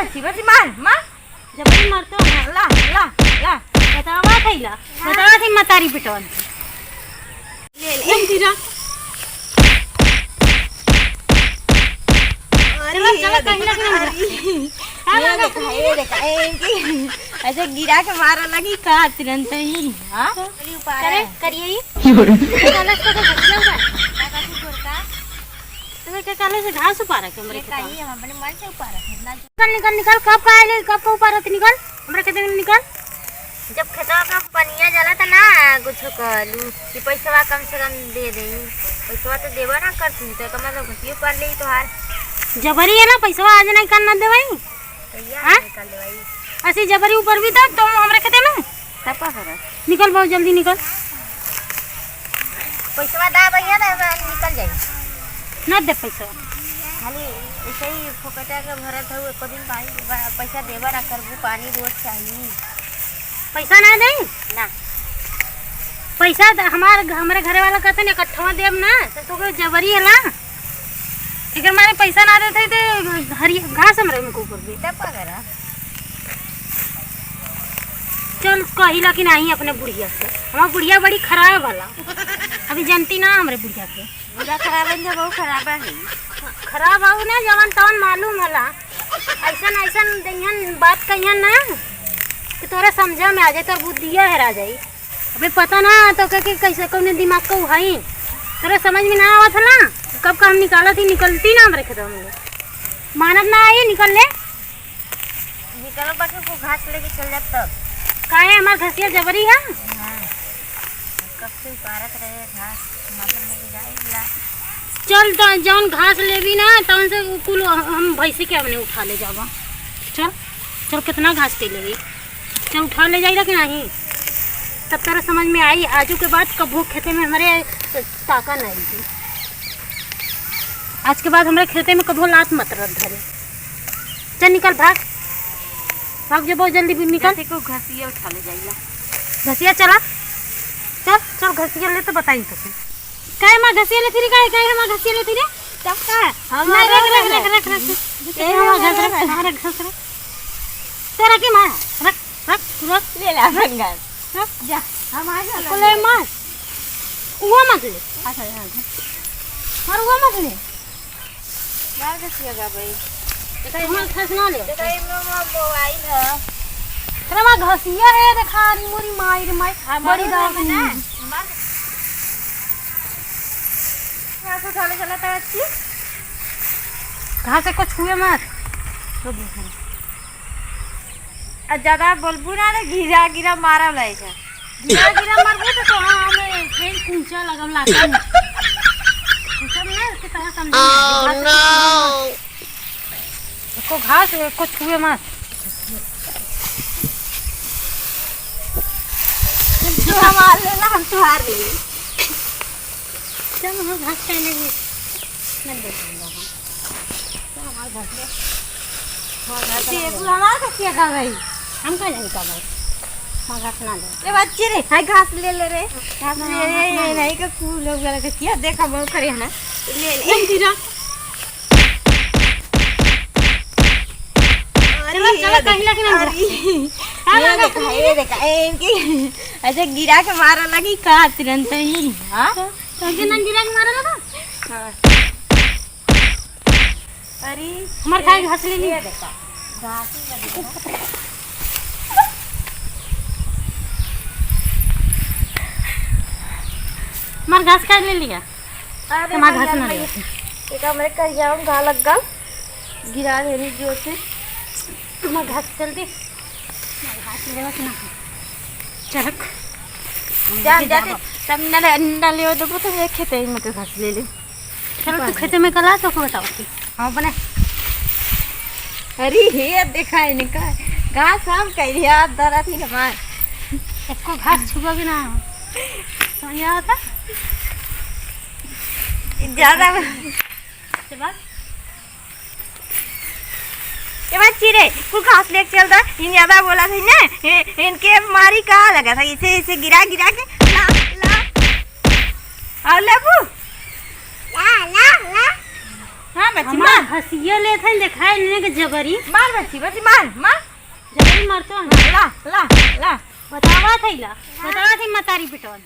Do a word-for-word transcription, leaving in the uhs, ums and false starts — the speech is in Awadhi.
अच्छी बस मार, मार। जबरी मारतो है। ला, ला, ला। बतावा थैला। बतावा थी मतारी पिटवन। ले, ले। ले, जीरा। अरे, चलो, चलो, ये कहीं ना देखो, कहीं। अरे। हाँ, ये हाँ, देखा, हाँ। ये देखा, ए, इनकी ऐसे गिरा के मारा लगी का तुरंत ही, हाँ? तो अरे, करिए ही। कलश को तो बच जाऊंगा। का का तू करता? तो मैं क्या कलश से घास उपारा के हमरे ये खेतवा में? कहीं हम अपने मन से उपारा, इतना निकल, निकल, निकल, कब का आइले, कब का उपारत, निकल, हमरे खेते में निकल। जब खेतवा का पनिया जाला त ना कुछ कहलू कि पैसवा कम से कम दे देई, पैसवा तो देबा ना करती, तो कम से कम घसियो उपार लेई तोहार। जबरी है ना, पैसवा आज नहीं करना दे भाई। भैया, हाँ? निकल दे भाई। ऐसी जबरी ऊपर भी तो तुम हमरे खेते में। तब का करब? निकल बहुत जल्दी निकल। पैसवा दा भैया, ना निकल जाई। ना दे पैसा। खाली ऐसे ही फोकटा के भरत हऊ, एको दिन पानी बा-, पैसा देबा ना करबू, पानी रोज चाहिए। पैसा ना दे? ना। पैसा द-, हमार, हमरे घरे वाला कहते ना, इकट्ठवा देब ना, तो तोके जबरी है ना। एकर मारे पैसा ना देते तो हरी घास हमरे में को करबे। तब का करा? चल कहिला कि नहीं अपने बुढ़िया से। हमार बुढ़िया बड़ी खराब वाला। अभी जनती ना हमरे बुढ़िया के। बुढ़िया खराब है, जब वो खराब है। खराब हो ना, जवन तवन मालूम होला। ऐसन, ऐसन दइहन बात कहिहन ना कि तोरे समझे में आ जाए, तोर बुद्धिया हेरा जाई। अबे पता ना तो के, के कैसे कौने दिमाग का उहाई। तोरे समझ में ना आवत हला। कब का हम निकालत ही, निकलती ना हमरे खेतवा में। मानत ना आई, निकल ले। निकलो बाकी को घास लेके चल जात तब। काहे हमार घसिया जबरी है? हाँ। कब से उपारत रहे घास, मालूम लेके जाइला। चल त जौन घास लेबी ना, तौन से उ कुल हम भैंसी के हमने उठा ले जाबा। चल, चल कितना घास के लेबी। चल उठा ले जाइला कि नहीं? तब तोरा समझ में आई, आजू के बाद कबो खेते में हमरे ताका नहीं दी। आज के बाद हमरे खेते में कबो लात मत रख धरे। चल निकल, भाग, भाग जो बहुत जल्दी भी निकल। जैसे को घसिया उठा ले जाइला। घसिया चला, चल, चल घसिया ले तो बताई तो। काहे माँ घसिया ले फिरी, काहे, काहे माँ घसिया ले फिरी? तब का? हम ना, रख, रख, रख, रख, रख। ए, हमार घास रख, हमार घास रख। तो रखी माँ, रख, रख, तू रख। ले ले अपन घास। रख। जा, हमार घास को ले ले। मार। उहो मत ले। अच्छा, यहाँ से। मार, उहो मत ले। मार के सिया गा भाई। देखा, हमार घास ना ले। देखा, ये लो, लो, मोबाइल है। तेरा माँ घसिया है, देखा, अरे मोरी माई रे माई, हाँ, बड़ी मालूम है दाग ना। नी। मार। कहाँ से उठा ले चला था बच्ची? कहाँ से कुछ हुए मत। आ ज्यादा बोलबू ना रे, गिरा गिरा मारा लाइक है। गिरा गिरा मारबू तो, तो हाँ, हमें फेर कुंचा लगम लागे। कुंचा में ना, उसके तरह समझे ना। Oh, no। इसको घास, इसको छुए मत। तू हमार लेला, हम तुहार लेली। चल, हम घास खाए लेंगे। नहीं देखेंगे हम। चल, हमार घास ले। हमार घास ये ले। तू हमार का क्या कर रही? हम का नहीं कर रहे? हमार घास ना ले। ए बच्ची रे, हाय घास ले ले रे। घास ना, ले, घास ना ये ले। नहीं का कूल हो गया के क्या देखा वो करे है ना। ले ले। नहीं, जीरा। अरे, चलो, चलो, ये कहीं ना कहीं ना अरे, हाँ, ये हाँ, देखा, हाँ। ये देखा, ए, इनकी ऐसे गिरा के मारा लगी का तुरंत ही, हाँ? तो, तो ऐसे ना गिरा के मारा लगा? हाँ। अरे, हमार खाए घास ले ली। ये देखा, घास ही लगी है। हमार घास काट ले लिया। अरे हमार घास ना ले। एक हमरे करिया में घा लग गल, गिरा देनी जोर से। हमार घास चल दे। हमार घास लेवत ना। चरक। जा, जा, जा। तब ना ले, ना ले, वो देखो, तो ये खेते ही में के घास ले ले। चलो, तू खेते में कला, तो को बताओ कि। हाँ, बने। अरे, हे, देखा है इनका। घास हम कह दिया, दरा थी हमार। इसको घास छुआ भी ना। समझ आया था? ज्यादा। चला। ए बच्ची रे, कुल घास लेके चल दा। इन ज्यादा बोला था ना, ए, इनके मारी का लगा था, इसे, इसे गिरा, गिरा के, ला, ला। और लेबू? ला, ला, ला। हाँ, बच्ची, हमार मार। हँसिया लेत है, देखाए लेने के जबरी। मार, बच्ची, बच्ची, मार, मार। जबरी मारतो है। ला, ला, ला। बतावा थैला, बतावा थी मतारी पिटवन।